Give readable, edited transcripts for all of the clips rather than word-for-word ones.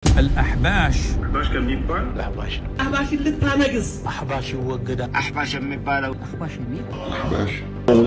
አልአሕባሽ አሕባሽ ከሚባል አሕባሽ ነው። አሕባሽን ልታነግስ አሕባሽ ይወገዳል። አሕባሽ የሚባለው አሕባሽ የሚል አሕባሽ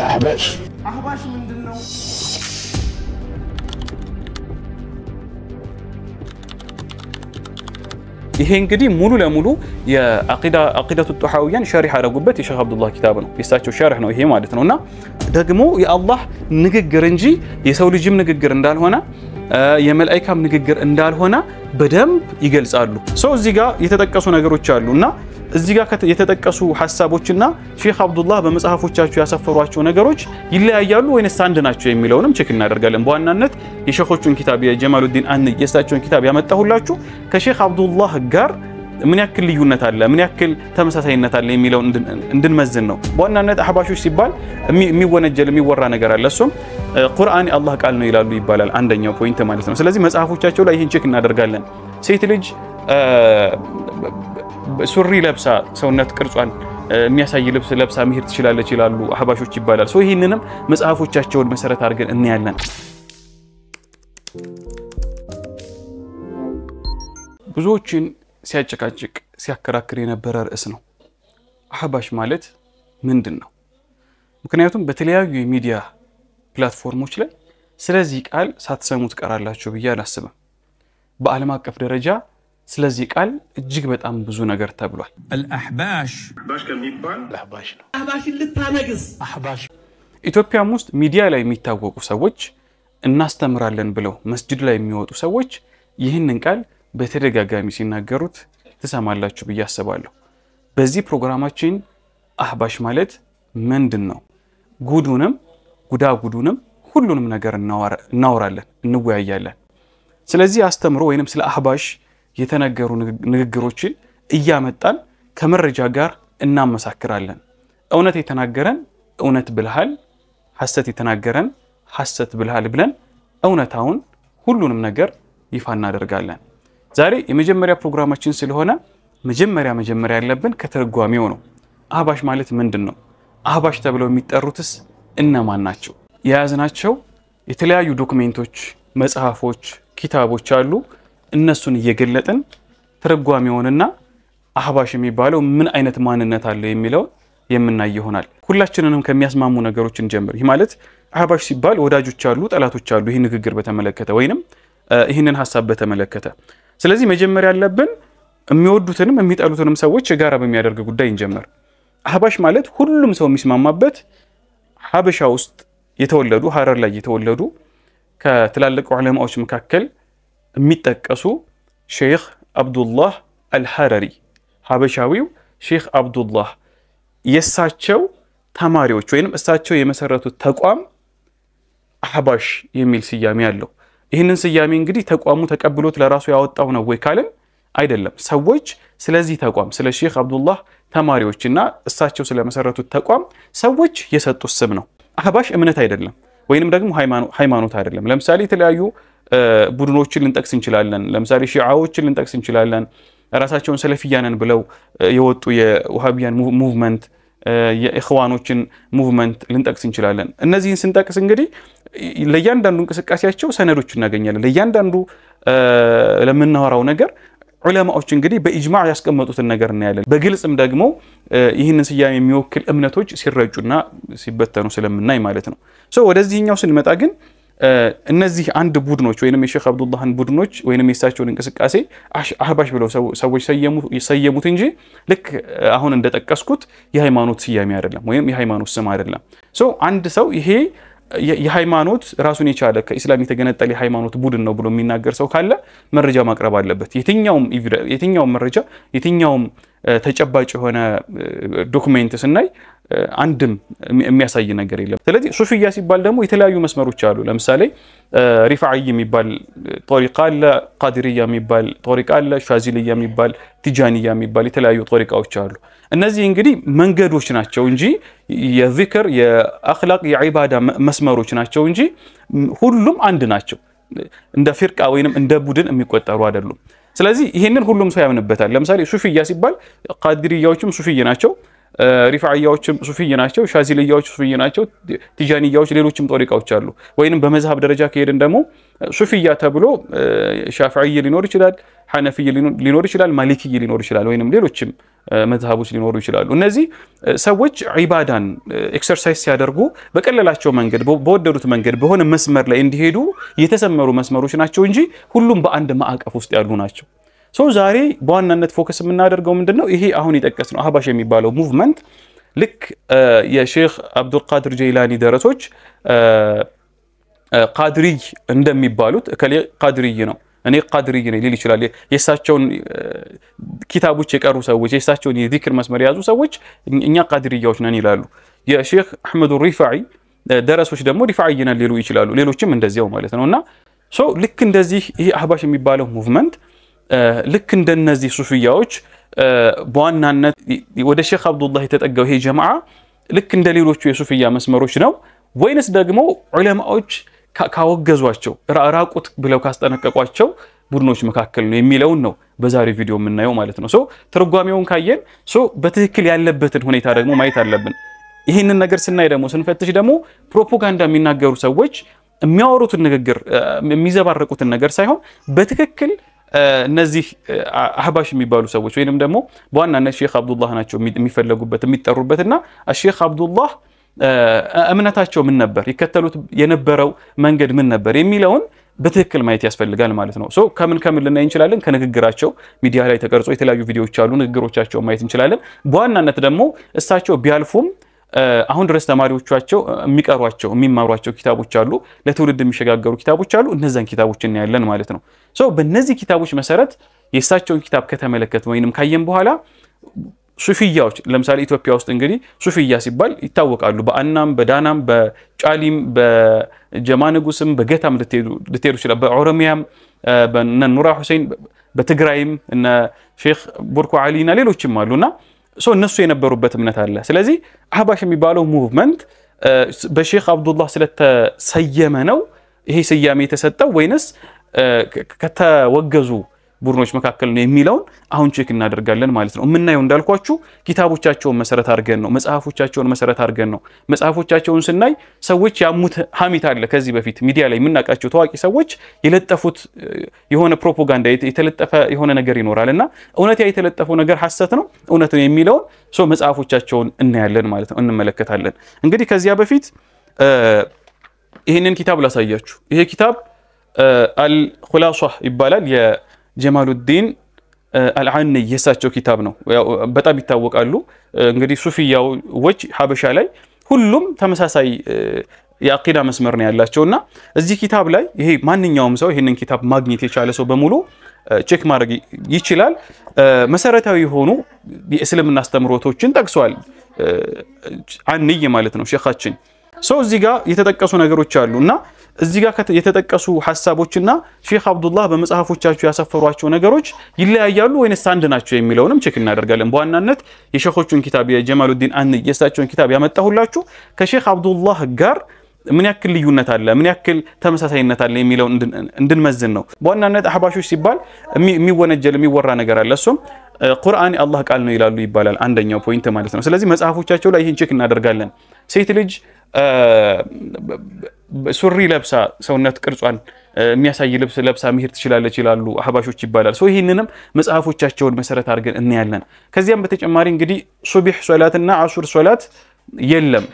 አሕባሽ አሕባሽ ምንድን ነው? ይሄ እንግዲህ ሙሉ ለሙሉ የአቂዳቱ ጦሐውያን ሸሪሕ ያደረጉበት የሼኽ አብዱላህ ኪታብ ነው። የእሳቸው ሸርሕ ነው ይሄ ማለት ነው። እና ደግሞ የአላህ ንግግር እንጂ የሰው ልጅም ንግግር እንዳልሆነ፣ የመላኢካም ንግግር እንዳልሆነ በደንብ ይገልጻሉ። ሰው እዚህ ጋር የተጠቀሱ ነገሮች አሉ፣ እና እዚህ ጋር የተጠቀሱ ሀሳቦችና ሼኽ አብዱላህ በመጽሐፎቻቸው ያሰፈሯቸው ነገሮች ይለያያሉ ወይንስ አንድ ናቸው የሚለውንም check እናደርጋለን። በዋናነት የሼኾቹን ኪታብ፣ የጀማሉዲን አን የእሳቸውን ኪታብ ያመጣሁላችሁ ከሼኽ አብዱላህ ጋር ምን ያክል ልዩነት አለ፣ ምን ያክል ተመሳሳይነት አለ የሚለውን እንድንመዝን ነው። በዋናነት አሕባሾች ሲባል የሚወነጀል፣ የሚወራ ነገር አለ። እሱም ቁርአን የአላህ ቃል ነው ይላሉ ይባላል። አንደኛው point ማለት ነው። ስለዚህ መጽሐፎቻቸው ላይ ይህን check እናደርጋለን። ሴት ልጅ ሱሪ ለብሳ፣ ሰውነት ቅርጿን የሚያሳይ ልብስ ለብሳ መሄድ ትችላለች ይላሉ አሕባሾች ይባላል። So ይህንንም መጽሐፎቻቸውን መሰረት አድርገን እናያለን። ብዙዎችን ሲያጨቃጭቅ፣ ሲያከራክር የነበረ ርዕስ ነው። አሕባሽ ማለት ምንድን ነው? ምክንያቱም በተለያዩ የሚዲያ platform ኦች ላይ ስለዚህ ቃል ሳትሰሙ ትቀራላችሁ ብዬ አላስብም። በዓለም አቀፍ ደረጃ ስለዚህ ቃል እጅግ በጣም ብዙ ነገር ተብሏል። አልአሕባሽ አሕባሽ ከሚባል አሕባሽ ነው። አሕባሽን ልታነግስ አሕባሽ ኢትዮጵያም ውስጥ ሚዲያ ላይ የሚታወቁ ሰዎች፣ እናስተምራለን ብለው መስጅድ ላይ የሚወጡ ሰዎች ይህንን ቃል በተደጋጋሚ ሲናገሩት ትሰማላችሁ ብዬ አስባለሁ። በዚህ ፕሮግራማችን አሕባሽ ማለት ምንድን ነው? ጉዱንም ጉዳጉዱንም ሁሉንም ነገር እናወራለን፣ እንወያያለን። ስለዚህ አስተምሮ ወይንም ስለ አሕባሽ የተነገሩ ንግግሮችን እያመጣን ከመረጃ ጋር እናመሳክራለን። እውነት የተናገረን እውነት ብልሃል፣ ሐሰት የተናገረን ሐሰት ብልሃል ብለን እውነታውን ሁሉንም ነገር ይፋ እናደርጋለን። ዛሬ የመጀመሪያ ፕሮግራማችን ስለሆነ መጀመሪያ መጀመሪያ ያለብን ከትርጓሜው ነው። አሕባሽ ማለት ምንድን ነው? አሕባሽ ተብለው የሚጠሩትስ እነማን ናቸው? የያዝናቸው የተለያዩ document ኦች፣ መጽሐፎች፣ ኪታቦች አሉ። እነሱን እየገለጥን ትርጓሜውንና አሕባሽ የሚባለው ምን አይነት ማንነት አለው የሚለውን የምናይ ይሆናል። ሁላችንንም ከሚያስማሙ ነገሮች እንጀምር። ይህ ማለት አሕባሽ ሲባል ወዳጆች አሉ፣ ጠላቶች አሉ። ይህ ንግግር በተመለከተ ወይንም ይህንን ሀሳብ በተመለከተ፣ ስለዚህ መጀመሪያ ያለብን የሚወዱትንም የሚጠሉትንም ሰዎች የጋራ በሚያደርግ ጉዳይ እንጀምር። አሕባሽ ማለት ሁሉም ሰው የሚስማማበት ሀበሻ ውስጥ የተወለዱ፣ ሀረር ላይ የተወለዱ፣ ከትላልቅ ዑለማዎች መካከል የሚጠቀሱ ሼክ አብዱላህ አልሐረሪ፣ ሀበሻዊው ሼክ አብዱላህ፣ የእሳቸው ተማሪዎች ወይንም እሳቸው የመሰረቱት ተቋም አሕባሽ የሚል ስያሜ አለው። ይህንን ስያሜ እንግዲህ ተቋሙ ተቀብሎት ለራሱ ያወጣው ነው ወይ ካልን አይደለም። ሰዎች ስለዚህ ተቋም፣ ስለ ሼክ አብዱላህ ተማሪዎችና እሳቸው ስለመሰረቱት ተቋም ሰዎች የሰጡት ስም ነው። አሕባሽ እምነት አይደለም ወይንም ደግሞ ሃይማኖት አይደለም። ለምሳሌ የተለያዩ ቡድኖችን ልንጠቅስ እንችላለን። ለምሳሌ ሺዓዎችን ልንጠቅስ እንችላለን። ራሳቸውን ሰለፊያ ነን ብለው የወጡ የውሃቢያን movement፣ የኢኽዋኖችን movement ልንጠቅስ እንችላለን። እነዚህን ስንጠቅስ እንግዲህ ለእያንዳንዱ እንቅስቃሴያቸው ሰነዶች እናገኛለን። ለእያንዳንዱ ለምናወራው ነገር ዑለማዎች እንግዲህ በኢጅማዕ ያስቀመጡትን ነገር እናያለን። በግልጽም ደግሞ ይህንን ስያሜ የሚወክል እምነቶች ሲረጩና ሲበተኑ ስለምናይ ማለት ነው። So ወደዚህኛው ስንመጣ ግን እነዚህ አንድ ቡድኖች ወይንም የሼክ አብዱላህን ቡድኖች ወይንም የእሳቸውን እንቅስቃሴ አሕባሽ ብለው ሰዎች ሰየሙት እንጂ ልክ አሁን እንደጠቀስኩት የሃይማኖት ስያሜ አይደለም ወይም የሃይማኖት ስም አይደለም። So አንድ ሰው ይሄ የሃይማኖት ራሱን የቻለ፣ ከኢስላም የተገነጠለ የሃይማኖት ቡድን ነው ብሎ የሚናገር ሰው ካለ መረጃ ማቅረብ አለበት። የትኛውም መረጃ፣ የትኛውም ተጨባጭ የሆነ document ስናይ አንድም የሚያሳይ ነገር የለም። ስለዚህ ሱፊያ ሲባል ደግሞ የተለያዩ መስመሮች አሉ። ለምሳሌ ሪፋዒ የሚባል ጦሪቃ አለ፣ ቃዲርያ የሚባል ጦሪቃ አለ፣ ሻዚልያ የሚባል፣ ቲጃንያ የሚባል የተለያዩ ጦሪቃዎች አሉ። እነዚህ እንግዲህ መንገዶች ናቸው እንጂ፣ የዚክር፣ የአኽላቅ፣ የዒባዳ መስመሮች ናቸው እንጂ ሁሉም አንድ ናቸው። እንደ ፊርቃ ወይንም እንደ ቡድን የሚቆጠሩ አይደሉም። ስለዚህ ይህንን ሁሉም ሰው ያምንበታል። ለምሳሌ ሱፊያ ሲባል ቃዲርያዎችም ሱፊይ ናቸው፣ ሪፋዕያዎችም ሱፊይ ናቸው፣ ሻዚልያዎች ሱፊይ ናቸው፣ ቲጃንያዎች፣ ሌሎችም ጦሪቃዎች አሉ። ወይንም በመዝሀብ ደረጃ ከሄድን ደግሞ ሱፊያ ተብሎ ሻፊዒ ሊኖር ይችላል፣ ሐነፊይ ሊኖር ይችላል፣ ማሊኪይ ሊኖር ይችላል፣ ወይንም ሌሎችም መዝሀቦች ሊኖሩ ይችላሉ። እነዚህ ሰዎች ዒባዳን exercise ሲያደርጉ በቀለላቸው መንገድ፣ በወደዱት መንገድ፣ በሆነ መስመር ላይ እንዲሄዱ የተሰመሩ መስመሮች ናቸው እንጂ ሁሉም በአንድ ማዕቀፍ ውስጥ ያሉ ናቸው። So ዛሬ በዋናነት focus የምናደርገው ምንድነው? ይሄ አሁን የጠቀስነው አህባሽ የሚባለው movement ልክ የሼክ አብዱልቃድር ጀይላኒ ደረሶች ቃድሪይ እንደሚባሉት፣ እከሌ ቃድሪይ ነው፣ እኔ ቃድሪይ ነኝ ሊል ይችላል። የእሳቸውን ኪታቦች የቀሩ ሰዎች፣ የእሳቸውን የዚክር መስመር የያዙ ሰዎች እኛ ቃድሪያዎች ነን ይላሉ። የሼክ አሕመዱ ሪፋዒ ደረሶች ደግሞ ሪፋዒ ነን ሊሉ ይችላሉ። ሌሎችም እንደዚያው ማለት ነው። እና so ልክ እንደዚህ ይሄ አህባሽ የሚባለው movement ልክ እንደነዚህ ሱፊያዎች በዋናነት ወደ ሼክ አብዱላህ የተጠጋው ይሄ ጀማዓ ልክ እንደ ሌሎቹ የሱፊያ መስመሮች ነው ወይንስ ደግሞ ዑለማዎች ካወገዟቸው፣ ራቁት ብለው ካስጠነቀቋቸው ቡድኖች መካከል ነው የሚለውን ነው በዛሬው ቪዲዮ የምናየው ማለት ነው። So ትርጓሜውን ካየን so በትክክል ያለበትን ሁኔታ ደግሞ ማየት አለብን። ይህንን ነገር ስናይ ደግሞ፣ ስንፈትሽ ደግሞ ፕሮፓጋንዳ የሚናገሩ ሰዎች የሚያወሩትን ንግግር፣ የሚዘባረቁትን ነገር ሳይሆን በትክክል እነዚህ አህባሽ የሚባሉ ሰዎች ወይንም ደግሞ በዋናነት ሼክ አብዱላህ ናቸው የሚፈለጉበት፣ የሚጠሩበት፣ እና ሼክ አብዱላህ እምነታቸው ምን ነበር፣ ይከተሉት የነበረው መንገድ ምን ነበር የሚለውን በትክክል ማየት ያስፈልጋል ማለት ነው። So ከምን ከምን ልናይ እንችላለን? ከንግግራቸው፣ ሚዲያ ላይ ተቀርጾ የተለያዩ ቪዲዮዎች አሉ፣ ንግግሮቻቸውን ማየት እንችላለን። በዋናነት ደግሞ እሳቸው ቢያልፉም አሁን ድረስ ተማሪዎቻቸው የሚቀሯቸው፣ የሚማሯቸው ኪታቦች አሉ፣ ለትውልድ የሚሸጋገሩ ኪታቦች አሉ። እነዛን ኪታቦች እናያለን ማለት ነው። So በእነዚህ ኪታቦች መሰረት የእሳቸውን ኪታብ ከተመለከትን ወይንም ካየን በኋላ ሱፊያዎች ለምሳሌ ኢትዮጵያ ውስጥ እንግዲህ ሱፊያ ሲባል ይታወቃሉ። በአናም፣ በዳናም፣ በጫሊም፣ በጀማ ንጉስም፣ በገታም ልትሄዱ ይችላል። በኦሮሚያም በነ ኑራ ሁሴን፣ በትግራይም እነ ሼክ ቡርኮ ዓሊ እና ሌሎችም አሉና እነሱ የነበሩበት እምነት አለ። ስለዚህ አህባሽ የሚባለው movement በሼክ አብዱላህ ስለተሰየመ ነው ይሄ ስያሜ የተሰጠው ወይንስ ከተወገዙ ቡድኖች መካከል ነው የሚለውን አሁን check እናደርጋለን ማለት ነው። የምናየው እንዳልኳችሁ ኪታቦቻቸውን መሰረት አድርገን ነው፣ መጽሐፎቻቸውን መሰረት አድርገን ነው። መጽሐፎቻቸውን ስናይ ሰዎች ያሙት ሀሚት አለ። ከዚህ በፊት ሚዲያ ላይ የምናውቃቸው ታዋቂ ሰዎች የለጠፉት የሆነ ፕሮፓጋንዳ፣ የተለጠፈ የሆነ ነገር ይኖራል እና እውነት ያ የተለጠፈው ነገር ሐሰት ነው፣ እውነት ነው የሚለውን so መጽሐፎቻቸውን እናያለን ማለት ነው፣ እንመለከታለን። እንግዲህ ከዚያ በፊት ይህንን ኪታብ ላሳያችሁ። ይሄ ኪታብ አልኹላሷ ይባላል። የጀማሉዲን አልዓኒ የእሳቸው ኪታብ ነው። በጣም ይታወቃሉ። እንግዲህ ሱፊያዎች ሀበሻ ላይ ሁሉም ተመሳሳይ የአቂዳ መስመር ነው ያላቸው እና እዚህ ኪታብ ላይ ይሄ ማንኛውም ሰው፣ ይህንን ኪታብ ማግኘት የቻለ ሰው በሙሉ check ማድረግ ይችላል። መሰረታዊ የሆኑ የእስልምና አስተምህሮቶችን ጠቅሰዋል። አንይ ማለት ነው ሼኻችን። So እዚህ ጋር የተጠቀሱ ነገሮች አሉ እና እዚህ ጋር የተጠቀሱ ሀሳቦችና ሼክ አብዱላህ በመጽሐፎቻቸው ያሰፈሯቸው ነገሮች ይለያያሉ ወይንስ አንድ ናቸው የሚለውንም check እናደርጋለን። በዋናነት የሼኾቹን ኪታብ፣ የጀማሉዲን አንይ የእሳቸውን ኪታብ ያመጣሁላችሁ ከሼክ አብዱላህ ጋር ምን ያክል ልዩነት አለ፣ ምን ያክል ተመሳሳይነት አለ የሚለውን እንድንመዝን ነው። በዋናነት አህባሾች ሲባል የሚወነጀል፣ የሚወራ ነገር አለ። እሱም ቁርአን የአላህ ቃል ነው ይላሉ ይባላል። አንደኛው point ማለት ነው። ስለዚህ መጽሐፎቻቸው ላይ ይህን check እናደርጋለን። ሴት ልጅ ሱሪ ለብሳ፣ ሰውነት ቅርጿን የሚያሳይ ልብስ ለብሳ መሄድ ትችላለች ይላሉ አህባሾች ይባላል። So ይህንንም መጽሐፎቻቸውን መሰረት አድርገን እናያለን። ከዚያም በተጨማሪ እንግዲህ ሱቢሕ ሶላትና አሱር ሶላት የለም፣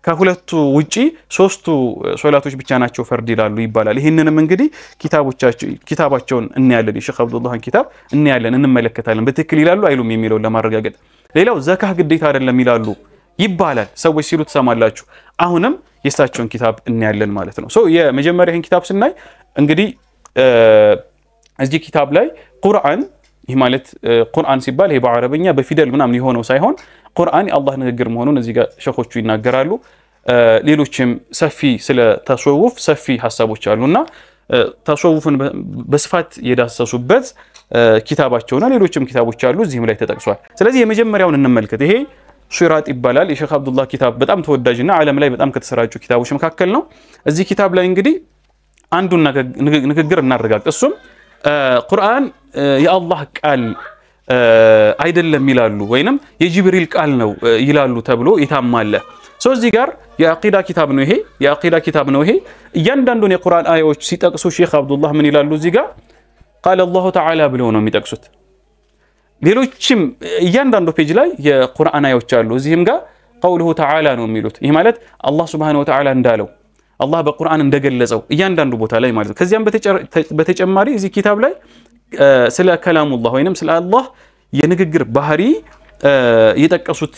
ከሁለቱ ውጪ ሶስቱ ሶላቶች ብቻ ናቸው ፈርድ ይላሉ ይባላል። ይህንንም እንግዲህ ኪታባቸውን እናያለን፣ የሼክ አብዱላህን ኪታብ እናያለን፣ እንመለከታለን። በትክክል ይላሉ አይሉም የሚለውን ለማረጋገጥ። ሌላው ዘካህ ግዴታ አይደለም ይላሉ ይባላል፣ ሰዎች ሲሉ ትሰማላችሁ። አሁንም የእሳቸውን ኪታብ እናያለን ማለት ነው። So የመጀመሪያ ይህን ኪታብ ስናይ እንግዲህ እዚህ ኪታብ ላይ ቁርአን፣ ይህ ማለት ቁርአን ሲባል ይሄ በአረበኛ በፊደል ምናምን የሆነው ሳይሆን ቁርአን የአላህ ንግግር መሆኑን እዚህ ጋር ሸኾቹ ይናገራሉ። ሌሎችም ሰፊ ስለ ተሰውፍ ሰፊ ሀሳቦች አሉና ተሰውፍን በስፋት የዳሰሱበት ኪታባቸውና ሌሎችም ኪታቦች አሉ፣ እዚህም ላይ ተጠቅሷል። ስለዚህ የመጀመሪያውን እንመልከት። ይሄ ሱራጥ ይባላል። የሼክ አብዱላህ ኪታብ በጣም ተወዳጅና ዓለም ላይ በጣም ከተሰራጩ ኪታቦች መካከል ነው። እዚህ ኪታብ ላይ እንግዲህ አንዱን ንግግር እናረጋግጥ። እሱም ቁርአን የአላህ ቃል አይደለም ይላሉ ወይንም የጅብሪል ቃል ነው ይላሉ ተብሎ ይታማለ። So እዚህ ጋር የአቂዳ ኪታብ ነው፣ ይሄ የአቂዳ ኪታብ ነው። ይሄ እያንዳንዱን የቁርአን አያዎች ሲጠቅሱ ሼክ አብዱላህ ምን ይላሉ? እዚህ ጋር قال الله تعالى ብለው ነው የሚጠቅሱት። ሌሎችም እያንዳንዱ page ላይ የቁርአን አያዎች አሉ። እዚህም ጋር قوله تعالى ነው የሚሉት። ይህ ማለት አላህ سبحانه وتعالى እንዳለው፣ አላህ በቁርአን እንደገለጸው እያንዳንዱ ቦታ ላይ ማለት ነው። ከዚያም በተጨማሪ እዚህ ኪታብ ላይ ስለ كلام الله ወይንም ስለ አላህ የንግግር ባህሪ የጠቀሱት፣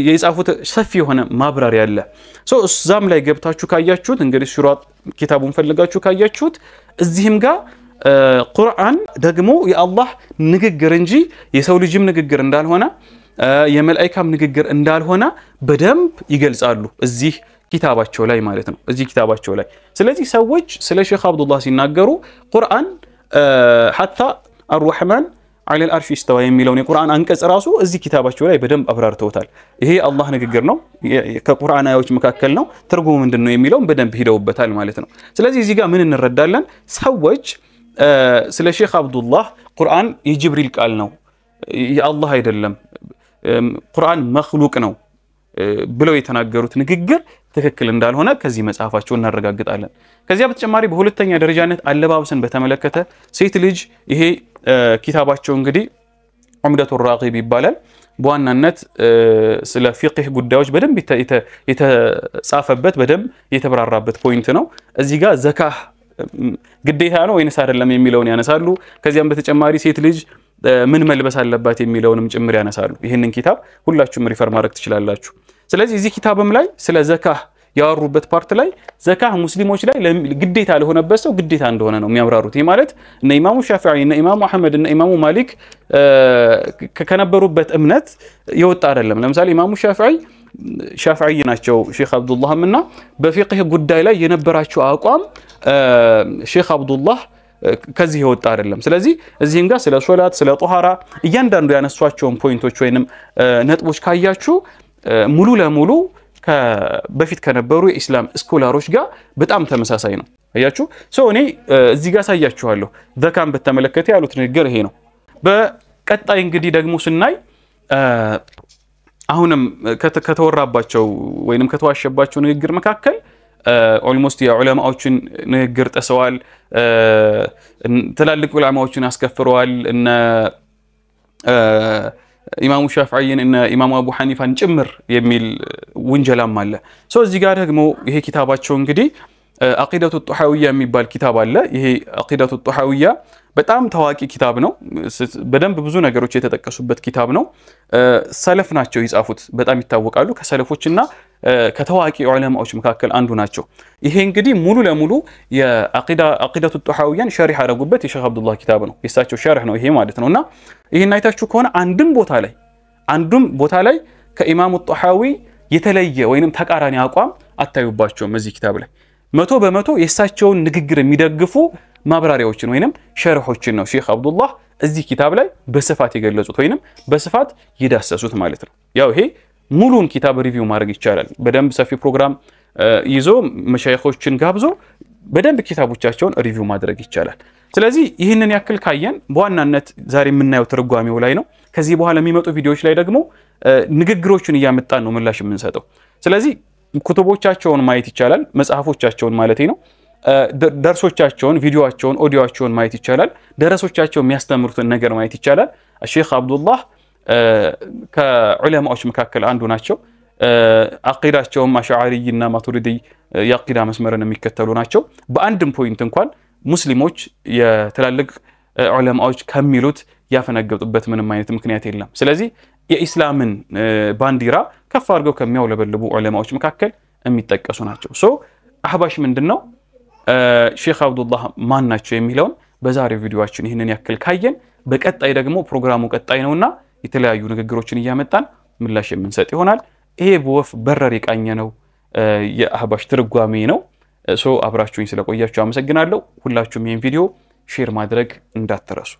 የጻፉት ሰፊ የሆነ ማብራሪያ አለ። እዛም ላይ ገብታችሁ ካያችሁት፣ እንግዲህ ሲራጥ ኪታቡን ፈልጋችሁ ካያችሁት፣ እዚህም ጋር ቁርአን ደግሞ የአላህ ንግግር እንጂ የሰው ልጅም ንግግር እንዳልሆነ፣ የመላኢካም ንግግር እንዳልሆነ በደንብ ይገልጻሉ እዚህ ኪታባቸው ላይ ማለት ነው። እዚህ ኪታባቸው ላይ። ስለዚህ ሰዎች ስለ ሼክ አብዱላህ ሲናገሩ ቁርአን حتى الرحمن على العرش استوى የሚለውን የቁርአን አንቀጽ ራሱ እዚህ ኪታባቸው ላይ በደንብ አብራርተውታል። ይሄ የአላህ ንግግር ነው፣ ከቁርአን አያዎች መካከል ነው፣ ትርጉሙ ምንድን ነው የሚለውን በደንብ ሂደውበታል ማለት ነው። ስለዚህ እዚህ ጋር ምን እንረዳለን? ሰዎች ስለ ሼክ አብዱላህ ቁርአን የጅብሪል ቃል ነው፣ የአላህ አይደለም፣ ቁርአን مخلوق ነው ብለው የተናገሩት ንግግር ትክክል እንዳልሆነ ከዚህ መጽሐፋቸው እናረጋግጣለን። ከዚያ በተጨማሪ በሁለተኛ ደረጃነት አለባበስን በተመለከተ ሴት ልጅ፣ ይሄ ኪታባቸው እንግዲህ ዑምደቱ ራጊብ ይባላል። በዋናነት ስለ ፊቅህ ጉዳዮች በደንብ የተጻፈበት፣ በደንብ የተብራራበት point ነው። እዚህ ጋር ዘካህ ግዴታ ነው ወይንስ አይደለም የሚለውን ያነሳሉ። ከዚያም በተጨማሪ ሴት ልጅ ምን መልበስ አለባት የሚለውንም ጭምር ያነሳሉ። ይህንን ኪታብ ሁላችሁም refer ማድረግ ትችላላችሁ። ስለዚህ እዚህ ኪታብም ላይ ስለ ዘካህ ያወሩበት part ላይ ዘካህ ሙስሊሞች ላይ ግዴታ ለሆነበት ሰው ግዴታ እንደሆነ ነው የሚያብራሩት። ይህ ማለት እነ ኢማሙ ሻፊዒ፣ እነ ኢማሙ አሕመድ፣ እነ ኢማሙ ማሊክ ከነበሩበት እምነት የወጣ አይደለም። ለምሳሌ ኢማሙ ሻፊዒ፣ ሻፊዒ ናቸው ሼክ አብዱላህም፣ እና በፊቅህ ጉዳይ ላይ የነበራቸው አቋም ሼክ አብዱላህ ከዚህ የወጣ አይደለም። ስለዚህ እዚህም ጋር ስለ ሶላት፣ ስለ ጦሃራ እያንዳንዱ ያነሷቸውን point ኦች ወይንም ነጥቦች ካያችሁ ሙሉ ለሙሉ በፊት ከነበሩ የኢስላም scholar ኦች ጋር በጣም ተመሳሳይ ነው። አያችሁ፣ so እኔ እዚህ ጋር ሳያችኋለሁ። ዘካን በተመለከተ ያሉት ንግግር ይሄ ነው። በቀጣይ እንግዲህ ደግሞ ስናይ አሁንም ከተወራባቸው ወይንም ከተዋሸባቸው ንግግር መካከል almost የዑለማዎችን ንግግር ጥሰዋል። ትላልቅ ዑለማዎችን አስከፍረዋል። እነ ኢማሙ ሻፍዒን፣ እነ ኢማሙ አቡ ሐኒፋን ጭምር የሚል ውንጀላም አለ። So እዚህ ጋር ደግሞ ይሄ ኪታባቸው እንግዲህ አቂደቱ ጡሐዊያ የሚባል ኪታብ አለ። ይሄ አቂደቱ ጡሐዊያ በጣም ታዋቂ ኪታብ ነው። በደንብ ብዙ ነገሮች የተጠቀሱበት ኪታብ ነው። ሰለፍ ናቸው የጻፉት፣ በጣም ይታወቃሉ። ከሰለፎችና ከታዋቂ ዑለማዎች መካከል አንዱ ናቸው። ይሄ እንግዲህ ሙሉ ለሙሉ የአቂደቱ ጡሐዊያን ሸሪህ ያደረጉበት የሼክ አብዱላህ ኪታብ ነው። የእሳቸው ሸሪህ ነው ይሄ ማለት ነው። እና ይሄን አይታችሁ ከሆነ አንዱም ቦታ ላይ ከኢማሙ ጡሐዊ የተለየ ወይንም ተቃራኒ አቋም አታዩባቸውም። እዚህ ኪታብ ላይ 100% የእሳቸውን ንግግር የሚደግፉ ማብራሪያዎችን ወይንም ሸርሖችን ነው ሼክ አብዱላህ እዚህ ኪታብ ላይ በስፋት የገለጹት ወይንም በስፋት የዳሰሱት ማለት ነው። ያው ይሄ ሙሉን ኪታብ review ማድረግ ይቻላል። በደንብ ሰፊ ፕሮግራም ይዞ መሻይኾችን ጋብዞ በደንብ ኪታቦቻቸውን review ማድረግ ይቻላል። ስለዚህ ይህንን ያክል ካየን በዋናነት ዛሬ የምናየው ትርጓሜው ላይ ነው። ከዚህ በኋላ የሚመጡ ቪዲዮዎች ላይ ደግሞ ንግግሮችን እያመጣን ነው ምላሽ የምንሰጠው። ስለዚህ ኩቱቦቻቸውን ማየት ይቻላል፣ መጽሐፎቻቸውን ማለት ነው። ደርሶቻቸውን፣ ቪዲዮቸውን፣ ኦዲዮቸውን ማየት ይቻላል። ደረሶቻቸው የሚያስተምሩትን ነገር ማየት ይቻላል። ሼክ አብዱላህ ከዑለማዎች መካከል አንዱ ናቸው። አቂዳቸውም አሽዓሪይና ማቱሪዲ የአቂዳ መስመርን የሚከተሉ ናቸው። በአንድም point እንኳን ሙስሊሞች የትላልቅ ዑለማዎች ከሚሉት ያፈነገጡበት ምንም አይነት ምክንያት የለም። ስለዚህ የኢስላምን ባንዲራ ከፍ አድርገው ከሚያውለበልቡ ዑለማዎች መካከል የሚጠቀሱ ናቸው። So አህባሽ ምንድን ነው፣ ሼክ አብዱላህ ማን ናቸው የሚለውን በዛሬው ቪዲዮአችን ይህንን ያክል ካየን፣ በቀጣይ ደግሞ ፕሮግራሙ ቀጣይ ነውና የተለያዩ ንግግሮችን እያመጣን ምላሽ የምንሰጥ ይሆናል። ይሄ በወፍ በረር የቃኘ ነው የአህባሽ ትርጓሜ ነው። So አብራችሁኝ ስለቆያችሁ አመሰግናለሁ። ሁላችሁም ይህን ቪዲዮ share ማድረግ እንዳትረሱ።